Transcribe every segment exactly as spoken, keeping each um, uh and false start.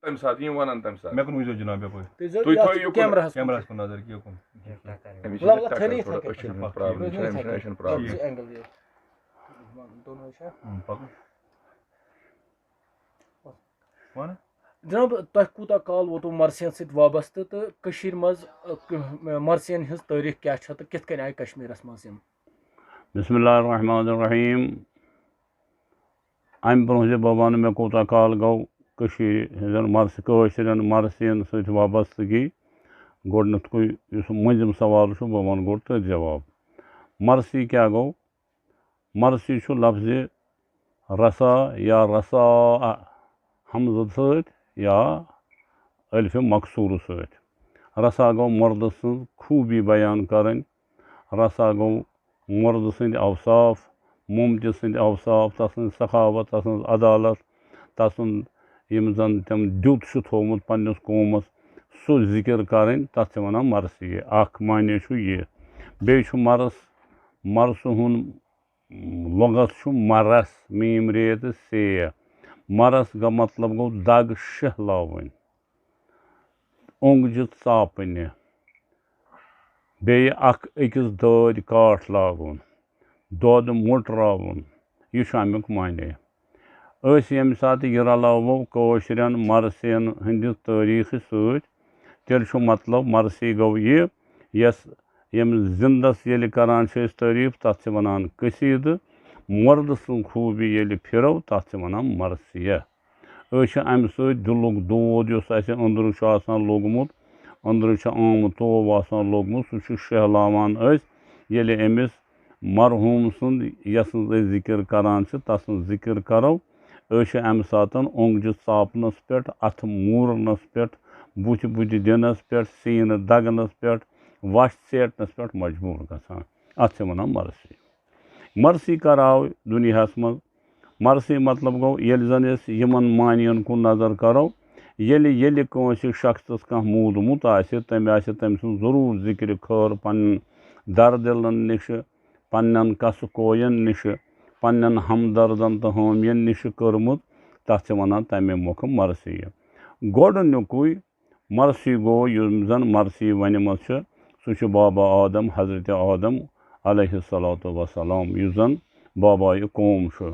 تَمہِ ساتہٕ یِم وَنان تَمہِ ساتہٕ۔ مےٚ کُن وٕچھزیو جِناب یَپٲرۍ۔ تُہۍ زٲیِو تُہۍ یَتھ تھٲیِو یُکُن۔ کیمراہَس کُن۔ کیمراہَس کُن نظر کہِ یُکُن۔ أمِس چھِنہٕ لَو، لَو، تھٲیِو تھٲیِو یِتھَے کَنۍ۔ أچھَن ہٕنٛز پرٛابلِم چھِ، أمِس چھِنہٕ، أچھَن پرٛابلِم۔ یہِ چھِ اینگل یہِ۔ دۄنوَے چھا؟ ہُم، پَکُن۔ وَن۔ جناب، تۄہہِ کوٗتاہ کال ووتوٕ مرثیَن سۭتۍ وابستہٕ تہٕ کٔشیٖرِ منٛز، ٲ، کٔ-، مرثیَن ہٕنٛز تٲریٖخ کیٛاہ چھےٚ تہٕ کِتھ کٔنۍ آیہِ کشمیٖرَس منٛز یِم؟ بسم اللہ الرحمن الرحیم۔ اَمہِ برٛونٛہہ زِ بہٕ وَنہٕ مےٚ کوٗتاہ کال گوٚو کٔشیٖرِ ہٕنٛزن مرثی، کٲشرٮ۪ن مرثین سۭتۍ وابستگی، گۄڈٕنیتھٕے یُس مٔنٛزِم سوال چھُ، بہٕ وَنہٕ گۄڈٕ تٔتھۍ جواب۔ مرثی کیٛاہ گوٚو؟ مرثی چھُ لفظِ رثا یا رثاء ہمزٕ سۭتۍ یا الفِ مقصورٕ سۭتۍ۔ رثا گوٚو مردٕ سٕنٛز خوٗبی بیان کرٕنۍ۔ رثا گوٚو مردٕ سٕنٛدۍ اوصاف، مُمتہِ سٕنٛدۍ اوصاف، تَسٕنٛز سخاوت، تَسٕنٛز عدالت، تَسُنٛد یِم زَن تٔمۍ دیُت چھُ تھوٚومُت پنٛنِس قومَس، سُہ ذِکِر کَرٕنۍ، تَتھ چھِ وَنان مرثیہ۔ اَکھ معنی چھُ یہِ۔ بیٚیہِ چھُ مرث، مرثہٕ ہُنٛد لغت چھُ مرث، میٖم رے تہٕ سے۔ مرث گوٚو مطلب گوٚو دَگ شہلاوٕنۍ، اوٚنٛگجہِ ژاپنہِ، بیٚیہِ اکھ أکِس دٲدۍ کاٹھ لاگُن، دۄد مُٹراوُن، یہِ چھُ اَمیُک معنی۔ أسۍ ییٚمہِ ساتہٕ یہِ رلاوو کٲشرٮ۪ن مرثین ہٕنٛدِ تٲریٖخہٕ سۭتۍ، تیٚلہِ چھُ مطلب مرثی گوٚو یہِ، یۄس ییٚمہِ زِندس ییٚلہِ کران چھِ أسۍ تعریٖف، تَتھ چھِ وَنان قصیٖدٕ، مردٕ سٕنٛز خوٗبی ییٚلہِ پھِرو، تَتھ چھِ وَنان مرثیہ۔ أسۍ چھِ اَمہِ سۭتۍ دِلُک دود یُس اَسہِ أنٛدرٕ چھُ آسان لوٚگمُت، أنٛدرٕ چھُ عام توو آسان لوٚگمُت، سُہ چھُ شہلاوان أسۍ، ییٚلہِ أمِس مرحوٗم سُنٛد، یَسٕنٛز أسۍ ذِکِر کران چھِ، تَسٕنٛز ذِکِر کرو۔ أسۍ چھِ اَمہِ ساتَن اوٚنٛگجہِ ژاپنَس پٮ۪ٹھ، اَتھٕ موٗرنَس پٮ۪ٹھ، بُتھِ بُتھِ دِنَس پٮ۪ٹھ، سیٖنہٕ دَگنَس پٮ۪ٹھ، وَش ژیٹنَس پٮ۪ٹھ مجبوٗر گژھان۔ اَتھ چھِ وَنان مرثی۔ مرثی کَر آو دُنیاہَس منٛز؟ مرثی مطلب گوٚو، ییٚلہِ زَن أسۍ یِمَن معنیَن کُن نظر کَرو، ییٚلہِ، ییٚلہِ کٲنٛسہِ شخصَس کانٛہہ موٗدمُت آسہِ، تٔمۍ آسہِ تٔمۍ سُنٛد ضروٗر ذِکرِ خٲر پنٕنۍ دَردِلَن نِشہِ، پنٛنٮ۪ن کَسہٕ کویَن نِشہِ، پنٛنٮ۪ن ہمدردَن تہٕ حٲمِیَن نِشہِ کٔرمٕژ، تَتھ چھِ وَنان تَمے مۄکھٕ مرثیہ۔ گۄڈٕنیُکُے مرثی گوٚو، یِم زَن مرثی وَنِمَژ چھِ، سُہ چھُ بابا آدم، حضرت آدم علیہ الصلوۃ والسلام، یُس زَن بابائے قوم چھُ،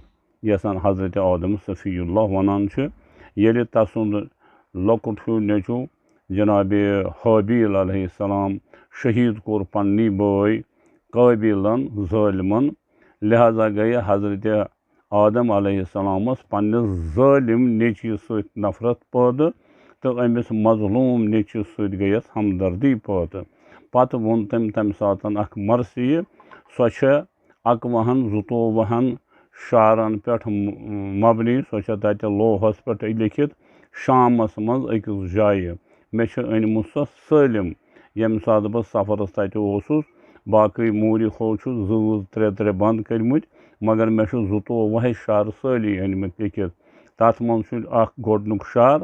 یَس زَن حضرت آدم صفی اللہ وَنان چھِ۔ ییٚلہِ تَسُنٛد لۄکُٹ ہیوٗ نیٚچوٗ جناب حابیل علیہ السلام شہیٖد کوٚر پنٛنی بٲے قابیلَن ظٲلمَن، لہذا گٔیہِ حضرت آدم علیہ السلامس پننِس ظٲلم نیٚچوِ سۭتۍ نفرت پٲدٕ تہٕ أمِس مظلوم نیٚچوِ سۭتۍ گٔیَس ہمدردی پٲدٕ۔ پتہٕ ووٚن تٔمۍ تَمہِ ساتہٕ اکھ مرثیہِ، سۄ چھےٚ اَکوُہَن زٕتووُہَن شعرن پٮ۪ٹھ م-، مبنی، سۄ چھےٚ تَتہِ لوہَس پٮ۪ٹھ لیٚکھِتھ شامس منٛز أکِس جایہِ۔ مےٚ چھِ أنۍ مٕژ سۄ سٲلِم، ییٚمہِ ساتہٕ بہٕ سفرس تَتہِ اوسُس۔ باقٕے مورِ خو چھُ زٕ زٕ ترٛےٚ ترٛےٚ بند کٔرمٕتۍ، مگر مےٚ چھُ زٕتووُہے شعر سٲری أنۍ مٕتۍ لیٚکھِتھ۔ تَتھ منٛز چھُ اکھ گۄڈٕنیُک شعر،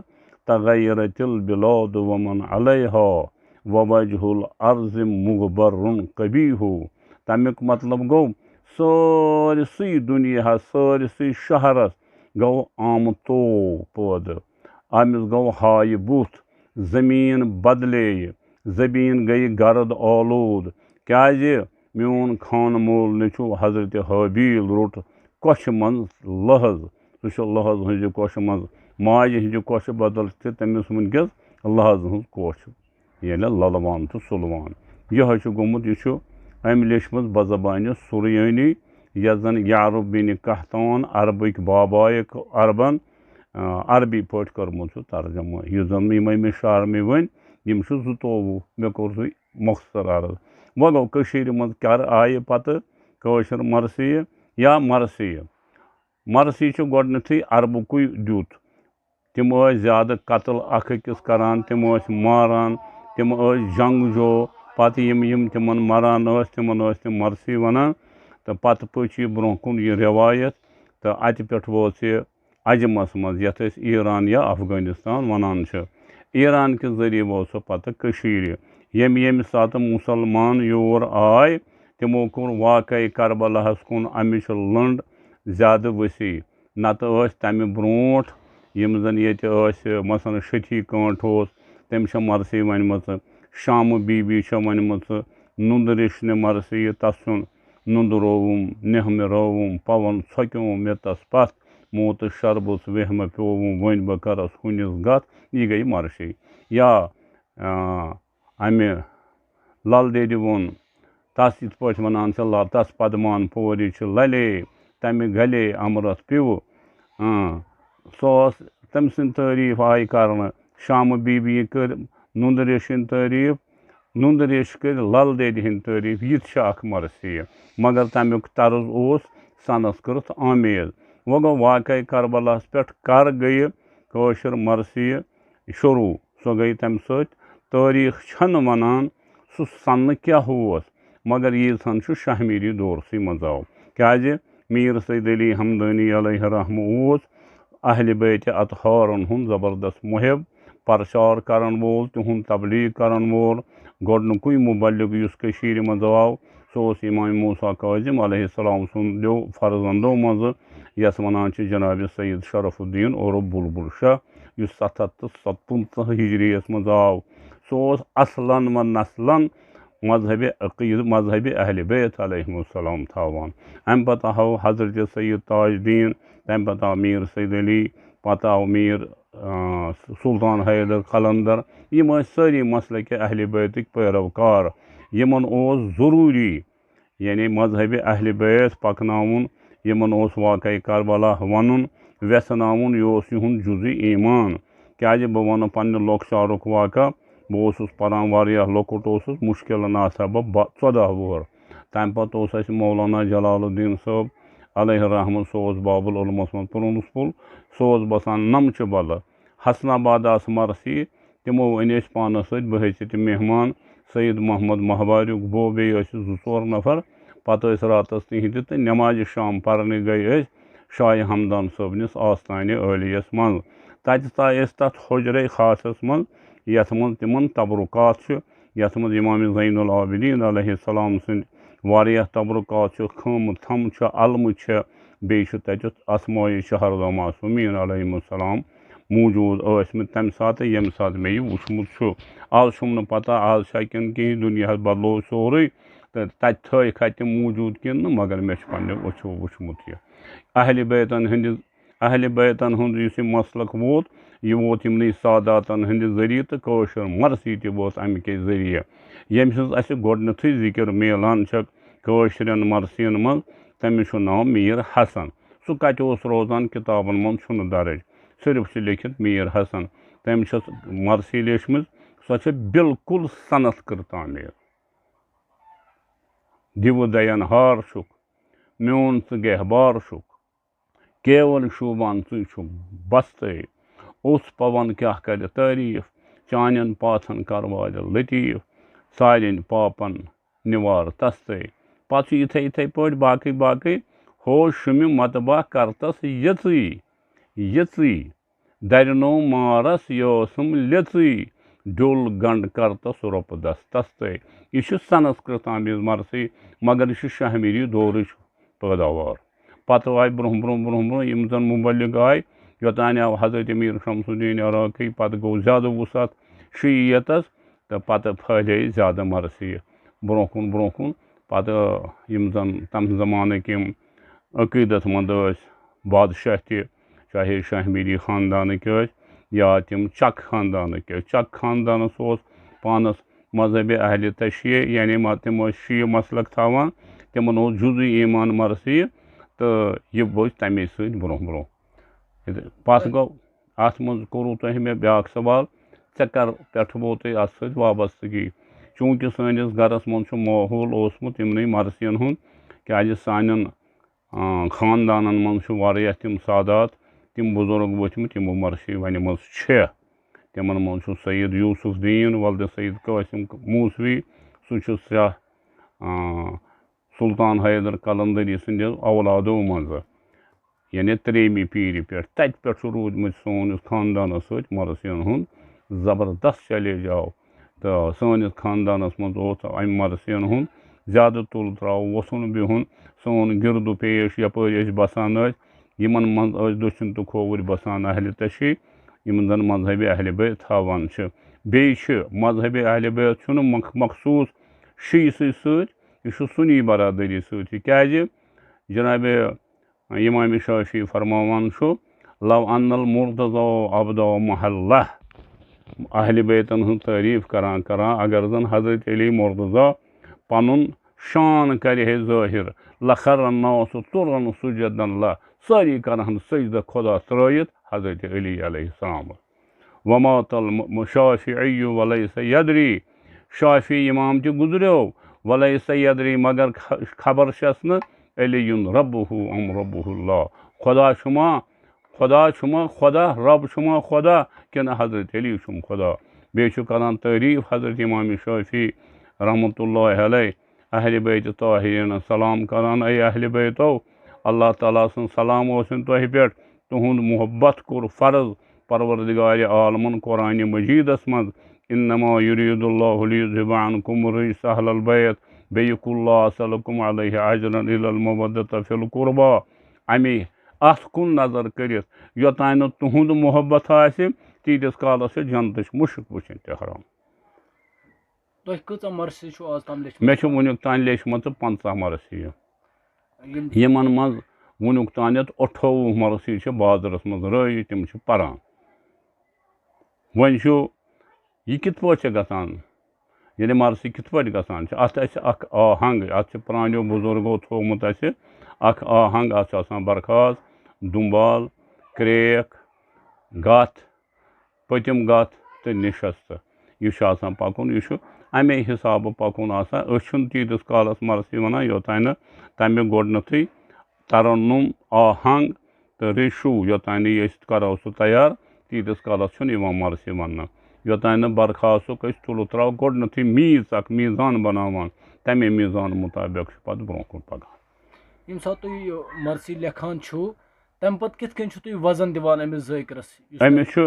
"تغیرت البلاد ومن علیہا ووجہ الارض مغبر قبیح"۔ تَمیُک مطلب گوٚو، سٲرسٕے دُنیاہَس، سٲرسٕے شہرَس گوٚو آمہٕ توو پٲدٕ۔ أمِس گوٚو ہایہِ بُتھ، زٔمیٖن بدلییہِ، زٔمیٖن گٔیہِ گرد آلوٗد، کیٛازِ میون خانہٕ مول نیٚچوٗ حضرت حابیل روٚٹ کۄچھِ منٛز لحظ۔ سُہ چھُ لحظ ہٕنٛزِ کۄچھِ منٛز، ماجہِ ہٕنٛزِ کۄچھِ بدل چھِ تٔمِس وٕنکیٚس لحظ ہٕنٛز کۄچھ، یعنی للوان تہٕ سُلوان۔ یِہوٚے چھُ گوٚمُت، یہِ چھُ أمۍ لیٚچھمٕژ بزبانِ سُریٲنی، یَتھ زَن یعرب بن قحطان عربٕکۍ بابایہِ عربن، آ، عربی پٲٹھۍ کٔرمٕژ چھُ ترجمہٕ۔ یُس زَن یِمَے مےٚ شعر مےٚ ؤنۍ، یِم چھِ زٕتووُہ، مےٚ کوٚر سُے مۄخصر عرض۔ وۄنۍ گوٚو، کٔشیٖرِ منٛز کَر آیہِ پَتہٕ کٲشِر مرثیہِ یا مرثیہِ؟ مرثی چھُ گۄڈٕنیتھٕے عربُکُے دیُت۔ تِم ٲسۍ زیادٕ قتل اکھ أکِس کران، تِم ٲسۍ ماران، تِم ٲسۍ جنگجو۔ پتہٕ یِم، یِم تِمن مران ٲسۍ، تِمن ٲسۍ تِم مرثی ونان۔ تہٕ پتہٕ پٔچ یہِ برونٛہہ کُن یہِ رٮ۪وایت، تہٕ اتہِ پٮ۪ٹھ ووت یہِ عجمس منٛز، یتھ أسۍ ایران یا افغانستان ونان چھِ۔ ایران کہِ ذٔریعہٕ ووت سُہ پتہٕ کٔشیٖرِ۔ ییٚمہِ، ییٚمہِ ساتہٕ مُسلمان یور آے، تِمو کوٚر واقعے کربلاہس کُن امِچ لٔنڈ زیادٕ وسیع۔ نتہٕ ٲسۍ تمہِ برونٛٹھ یِم زَن ییٚتہِ ٲسۍ، مثلاً شفیع کانٛٹھ اوس، تٔمۍ چھےٚ مرثی ؤنمٕژ، شامہٕ بی بی چھےٚ ؤنمٕژ، نُندٕ ریٚش نہِ مرثی، تَس سُنٛد نُندٕ رووُم، نہمہِ رووُم، پَوَن ژھۄکیوم مےٚ تَس پَتھ، موتہٕ شربُس وہمہٕ پیووُم، وۄنۍ بہٕ کَرَس ہُنِس گَتھ، یہِ گٔے مرثی۔ یا، آ، اَمہِ لل دیدِ ووٚن، تَس یِتھ پٲٹھۍ وَنان چھِ، لَ-، تَس پَدمان پورِ چھِ لَلے، تَمہِ گَلے اَمرَتھ پیوٚو۔ اۭں، سُہ اوس، تٔمۍ سٕنٛدۍ تعٲریٖف آیہِ کرنہٕ۔ شامہٕ بی بی یہِ کٔر نُندٕ ریٚشہِ ہٕنٛدۍ تعٲریٖف، نُندٕ ریٚش کٔرۍ لل دیدِ ہٕنٛدۍ تعٲریٖف۔ یہِ تہِ چھِ اکھ مرثیہ، مگر تَمیُک طرز اوس سنسکرت آمیز۔ وۄنۍ گوٚو واقعہ کربلاہَس پٮ۪ٹھ کر گٔیہِ کٲشِر مرثیہ شروع؟ سۄ گٔیہِ تَمہِ سۭتۍ، تٲریٖخ چھَنہٕ وَنان سُہ سنہٕ کیٛاہ اوس، مگر ییٖژہن چھُ شاہ میٖری دورسٕے منٛز آو۔ کیٛازِ؟ میٖر سید علی ہمدانی علیہ رحمہ اوس اہلِ بیتِ اطہارن ہُنٛد زبردست محب، پرچار کرن وول، تِہُنٛد تبلیغ کرن وول۔ گۄڈٕنیُکُے مبلغ یُس کٔشیٖرِ منٛز آو، سُہ اوس امام موسیٰ کاظم علیہ السلام سٕنٛدیو فرزندو منٛزٕ، یَس وَنان چھِ جناب سید شرف الدین عرف بلبل شاہ، یُس ستھ ہتھ تہٕ ستوُہ ہجری یَس منٛز آو۔ سُہ اوس اصلاً و نسلاً مذہبِ عقیٖدٕ، مذہبِ اہلِ بیت علیہم السلام تھاوان۔ اَمہِ پتہٕ آو حضرت سید تاج الدین، تَمہِ پتہٕ آو میٖر سید علی، پتہٕ آو میٖر، آ، سلطان حیدر قلندر۔ یِم ٲسۍ سٲری مسلکِ اہلِ بیتٕکۍ پیروکار۔ یِمن اوس ضروٗری، یعنی مذہبِ اہلِ بیت پکناوُن، یِمن اوس واقعہ کربلا ونُن، ویژھناوُن، یہِ اوس یِہُنٛد جُزِ ایمان۔ کیٛازِ بہٕ ونہٕ پننہِ لۄکچارُک واقعہ، بہٕ اوسُس پران، واریاہ لۄکُٹ اوسُس، مُشکِلن آسہٕ ہا بہٕ با-، ژۄداہ وُہُر۔ تمہِ پتہٕ اوس اسہِ مولانا جلال الدین صٲب علیہ رحمت، سُہ اوس باب العلمس منٛز پرنسپل، سُہ اوس بسان نمچہِ بلہٕ۔ حسن آباد آسہٕ مرثی، تِمو أنۍ أسۍ پانس سۭتۍ، بہٕ ہیٚژِ تہِ مہمان، سید محمد مہباریُک بو، بیٚیہِ ٲسۍ زٕ ژور نفر۔ پتہٕ ٲسۍ راتس تِہنٛدِ تہٕ نمازِ شام پرنہِ گٔے أسۍ شاہِ ہمدان صٲبنِس آستانہِ عٲلیس منٛز۔ تتہِ ژایہِ أسۍ تتھ حجرے خاصس منٛز، یتھ منٛز تِمن تبرکات چھِ، یتھ منٛز امام زین العابدین علیہ السلام سٕنٛدۍ واریاہ تبرکات چھِ، خٲمہٕ تھم چھِ، علمہٕ چھِ، بیٚیہِ چھُ تتٮ۪تھ اسماء شہر معصومین علیہم السلام موجود ٲسمٕتۍ تمہِ ساتہٕ، ییٚمہِ ساتہٕ مےٚ یہِ وُچھمُت چھُ۔ از چھُم نہٕ پتہ، از چھا کِنہٕ کِہیٖنۍ، دُنیاہس بدلو سورُے، تہٕ تتہِ تھٲیکھا تِم موجود کِنہٕ نہٕ، مگر مےٚ چھُ پننیو أچھو وُچھمُت یہِ۔ اہلِ بیتن ہٕنٛدِ، اہلِ بیتن ہُنٛد یُس یہِ مسلک ووت، یہِ ووت یِمنٕے ساداتن ہٕنٛدِ ذٔریعہٕ، تہٕ کٲشُر مرثی تہِ ووت امہِ کے ذٔریعہٕ۔ ییٚمہِ سٕنٛز اسہِ گۄڈٕنیتھٕے ذِکر میلان چھےٚ کٲشرٮ۪ن مرثین منٛز، تٔمِس چھُ ناو میٖر حسن۔ سُہ کتہِ اوس روزان، کِتابن منٛز چھُنہٕ درٕج، صرف چھُ لیٚکھِتھ میٖر حسن۔ تٔمۍ چھَس مرثی لیچھمٕژ، سۄ چھےٚ بالکل سنسکرت آمیز۔ دِوٕ دَین ہار چھُکھ، میون ژٕ گہبار چھُکھ، کیول شوٗبان ژٕے چھُکھ بستَے۔ اوٚژھ پَوَن کیٛاہ کَرِ تعریٖف، چانٮ۪ن پاتھَن کَر والہِ لطیٖف، سارٮ۪ن پاپَن نِوار تَستَے۔ پَتہٕ چھُ یِتھَے یِتھَے پٲٹھۍ باقٕے باقٕے، ہو شُمہِ مطبع کَرتَس یِژٕے، یِژٕے۔ درِ نوٚو مارس یہِ ٲسٕم لیژٕے، ڈیوٚل گنڈ کرتس رۄپہٕ دستس تہٕ۔ یہِ چھُ سنسکرت آمیز مرثی، مگر یہِ چھُ شاہ میٖری دورٕچ پٲداوار۔ پتہٕ آے برونٛہہ، برونٛہہ، برونٛہہ، برونٛہہ یِم زن مبلغ آے، یوٚتانۍ آو حضرت میٖر شمس الدین عراقی، پتہٕ گوٚو زیادٕ وُسعت شیعیتس، تہٕ پتہٕ پھٔہلے زیادٕ مرثی برونٛہہ کُن، برونٛہہ کُن۔ پتہٕ یِم زن تمہِ زمانٕکۍ یِم عقیدت مند ٲسۍ، بادشاہ تہِ، چاہے شاہ میٖری خاندانٕکۍ ٲسۍ یا تِم چک خاندانٕکۍ ٲسۍ۔ چک خاندانس اوس پانس مذہبِ اہلِ تشیع، یعنی ما-، تِم ٲسۍ شیعہ مسلک تھاوان، تِمن اوس جُزِ ایمان مرثی، تہٕ یہِ بوٚز تَمے سۭتۍ برونٛہہ برونٛہہ۔ پتہٕ گوٚو، اتھ منٛز کوٚروٕ تۄہہِ مےٚ بیٛاکھ سوال، ژےٚ کر پٮ۪ٹھ ووتُے اتھ سۭتۍ وابستگی؟ چوٗنٛکہِ سٲنِس گرس منٛز چھُ ماحول اوسمُت یِمنٕے مرثین ہُنٛد، کیٛازِ سانٮ۪ن آ، خاندانن منٛز چھُ واریاہ تِم سادات، تِم بُزرگ ؤتھمٕتۍ، یِمو مرثی ونِمٕژ چھےٚ۔ تِمن منٛز چھُ سید یوسف دیٖن ولدِ سید قاسم موسوی، سُہ چھُ شاہ، آ، سلطان حیدر قلندری سٕنٛدِ اولادو منٛزٕ، یعنی ترٛیٚیمہِ پیٖرِ پٮ۪ٹھ۔ تتہِ پٮ۪ٹھ چھُ روٗدمُت سون یُس خاندانس سۭتۍ مرثین ہُنٛد زبردست چیلنج آو۔ تہٕ سٲنِس خاندانس منٛز اوس امہِ مرثین ہُنٛد زیادٕ تُل ترٛاو، وۄتھُن بِہُن، سون گِرد و پیش، یپٲرۍ أسۍ بسان ٲسۍ، یِمن منٛز ٲسۍ دٔچھُن تہٕ کھووُرۍ بسان اہلِ تشیع، یِمن زن مذہبِ اہلِ بیت تھاوان چھِ۔ بیٚیہِ چھِ مذہبِ اہلِ بیت چھُنہٕ مخ-، مخصوٗص شیعسٕے سۭتۍ، یہِ چھُ سُنی برادری سۭتۍ تہِ۔ کیازِ؟ جناب امام شافعی فرماوان چھُ، "لو ان المرتضی عبدا محلہ"، اہلِ بیتن ہٕنٛز تعریف کران کران اگر زن حضرت علی مرتضی پنُن شان کرِ ہے ظٲہر، "لخر الناس طرا سجدا لہ"، سٲری کرہن سجدہ خدا ترٲیِتھ حضرت علی علیہ السلامس۔ ومات الم-، شافعی ولیس یدری، شافعی امام تہِ گُزریو، ولیس یدری، مگر خ-، خبر چھس نہٕ علی ربہ ام ربہ اللہ، خدا چھُما، خدا چھُما خدا، رب چھُما خدا، کِنہٕ حضرت علی چھُم خدا؟ بیٚیہِ چھُ کران تعریف حضرت امام شافعی رحمتہ اللہ علیہ اہلِ بیت طاہرین سلام کران، اے اہلِ بیتو، اللہ تعالیٰ سُنٛد سلام اوسُن تۄہہِ پٮ۪ٹھ، تُہُنٛد محبت کوٚر فرض پروردگارِ عالمن قرآنِ مجیدس منٛز، "انما یرید اللہ لیذہب عنکم الرجس اہل البیت"، بیٚیہِ "کل لا اسألکم علیہ اجرا الا المودۃ فی القربی"۔ امی اتھ کُن نظر کٔرِتھ، یوٚتام نہٕ تُہُنٛد محبت آسہِ، تیٖتِس کالس چھِ جنتٕچ مُشک وٕچھِنۍ تہِ حرام۔ تۄہہِ کۭژاہ مرثی چھُو آز تام لیچھمٕژ؟ مےٚ چھِ وٕنیُک تام لیچھمژٕ پنٛژاہ مرثی۔ یِم یِمن منٛز وٕنیُک تامَتھ اَٹھووُہ مرثی چھِ بازرس منٛز رٲیِتھ، تِم چھِ پران۔ وۄنۍ چھُ یہِ کِتھ پٲٹھۍ چھِ گژھان؟ یعنی مرثی کِتھ پٲٹھۍ گژھان چھِ؟ اَتھ آسہِ اکھ آہنگ، اَتھ چھِ پرٛانیو بُزرگو تھوٚومُت اَسہِ اکھ آہنگ، اَتھ چھُ آسان برخاست، دُمبال، کرٛیک، گَتھ، پٔتِم گَتھ تہٕ نِشست۔ یہِ چھُ آسان پَکُن، یہِ چھُ اَمے حِسابہٕ پَکُن آسان۔ أسۍ چھِنہٕ تیٖتِس کالَس مرثی وَنان، یوٚتانۍ نہٕ تَمہِ گۄڈٕنیتھٕے ترنم، آہنگ تہٕ ریشو، یوٚتانۍ نہٕ یہِ أسۍ کَرو سُہ تیار، تیٖتِس کالَس چھُنہٕ یِوان مرثی وَننہٕ۔ یوٚتانۍ نہٕ برخاستُک أسۍ تُلہٕ ترٛاو گۄڈٕنیتھٕے میٖژ اَکھ میٖزان بَناوان، تَمے میٖزان مُطابِق چھُ پَتہٕ برونٛہہ کُن پَکان۔ ییٚمہِ ساتہٕ تُہۍ یہِ مرثی لیکھان چھِو، تَمہِ پَتہٕ کِتھ کٔنۍ چھِو تُہۍ وزن دِوان أمِس ذٲکرَس؟ یُس أمِس تۄہہِ چھُ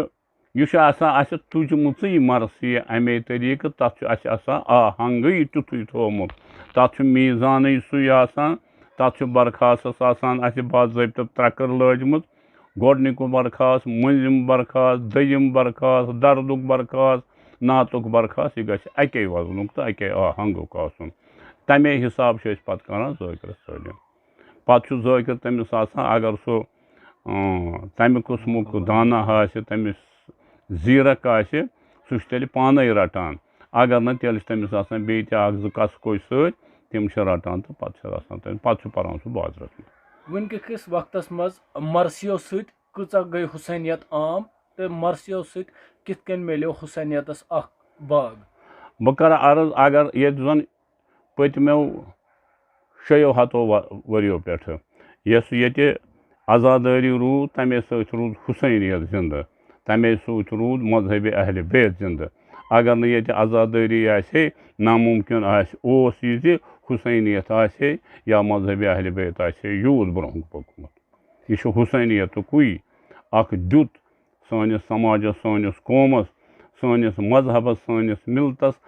یہِ چھُ آسان اَسہِ تُجمٕژٕے مرثی اَمے طریٖقہٕ، تَتھ چھُ اَسہِ آسان آہنٛگٕے تیُتھُے تھوٚومُت۔ تَتھ چھُ میٖزانٕے سُے آسان، تَتھ چھُ برخاستَس آسان اَسہِ باضٲبطہٕ ترٛکٕر لٲجمٕژ۔ گۄڈٕنیُک برخاست، مٔنٛزِم برخاست، دوٚیِم برخاست، دردُک برخاست، نعتُک برخاست، یہِ گژھِ اَکے وزنُک تہٕ اَکے آہنٛگُک آسُن۔ تَمے حِساب چھِ أسۍ پَتہٕ کَران ذٲکرَس تعلیٖم۔ پَتہٕ چھُ ذٲکِر تٔمِس آسان، اگر سُہ، اۭں، تَمہِ قٕسمُک دانہ آسہِ، تٔمِس زیٖرَک آسہِ، سُہ چھُ تیٚلہِ پانَے رَٹان۔ اگر نہٕ، تیٚلہِ چھِ تٔمِس آسان بیٚیہِ تہِ اَکھ زٕ کَسہٕ کوٚچ سۭتۍ، تِم چھِ رَٹان تہٕ پَتہٕ چھِ آسان تٔمِس، پَتہٕ چھُ پَران سُہ بازرَس منٛز۔ وٕنکہِ کِس وقتَس منٛز مرثیو سۭتۍ کۭژاہ گٔے حسینیت عام تہٕ مرثیو سۭتۍ کِتھ کٔنۍ میلیو حسینیتَس اَکھ باغ؟ بہٕ کَرٕ عرض، اگر ییٚتہِ زَن پٔتمیو شیٚیو ہتو و-، ؤریو پٮ۪ٹھٕ یۄس ییٚتہِ عزادٲری روٗد، تَمے سۭتۍ روٗد حسینیت زِندٕ، تَمے سۭتۍ روٗد مذہبِ اہلِ بیت زِندٕ۔ اگر نہٕ ییٚتہِ عزادٲری آسہِ ہے، نامُمکِن آسہِ، اوس یہِ زِ حسینیت آسہِ ہے یا مذہبِ اہلِ بیت آسہِ ہے یوٗت برونٛہہ پوٚکمُت۔ یہِ چھُ حسینیتُکُے اکھ دیُت سٲنِس سماجس، سٲنِس قومس، سٲنِس مذہبس، سٲنِس ملتس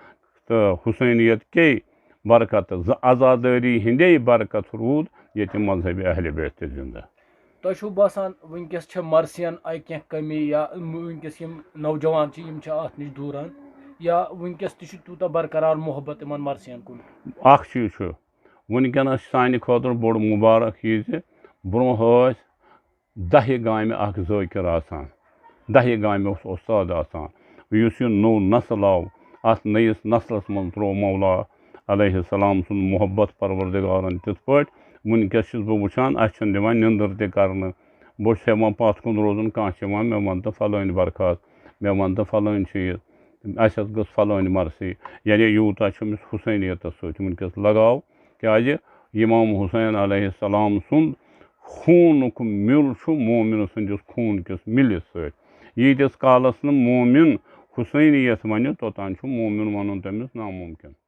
تہٕ حسینیت کے برکت، زٕ عزادٲری ہِندے برکت روٗد ییٚتہِ مذہبِ اہلِ بیت تہِ زِندٕ۔ تۄہہِ چھُو باسان وٕنکیٚس چھےٚ مرثین آیہِ کینٛہہ کمی یا وٕنکیٚس یِم نوجوان چھِ، یِم چھِ اَتھ نِش دوٗران یا وٕنکیٚس تہِ چھُ تیوٗتاہ برقرار محبت یِمن مرثین کُن؟ اکھ چیٖز چھُ، وٕنکیٚنَس چھِ سانہِ خٲطرٕ بوٚڑ مُبارک یہِ زِ برونٛہہ ٲسۍ دَہہِ گامہِ اَکھ ذٲکِر آسان، دَہہِ گامہِ اوس اُستاد آسان۔ یُس یہِ نوٚو نسل آو، اَتھ نٔیِس نسلَس منٛز ترٛوو مولا علیہ السلام سُنٛد محبت پروردگارَن تِتھ پٲٹھۍ، وٕنکیٚس چھُس بہٕ وٕچھان، اَسہِ چھُنہٕ دِوان نِندٕر تہِ کَرنہٕ۔ بہٕ چھُس ہٮ۪وان پَتھ کُن روزُن، کانٛہہ چھُ یِوان، مےٚ وَن تہٕ فلٲنۍ برخاست، مےٚ وَن تہٕ فلٲنۍ چیٖز، اَسہِ حظ گٔژھ فلٲنۍ مرثی۔ یعنی یوٗتاہ چھُ أمِس حسینیتَس سۭتۍ وٕنکیٚس لگاو، کیازِ امام حسین علیہ السلام سُنٛد خوٗنُک مِل چھُ مومن سٕنٛدِس خوٗن کِس مِلِس سۭتۍ۔ ییٖتِس کالس نہٕ مومن حسینیت ونہِ، توٚتام چھُ مومن ونُن تٔمِس ناممکن۔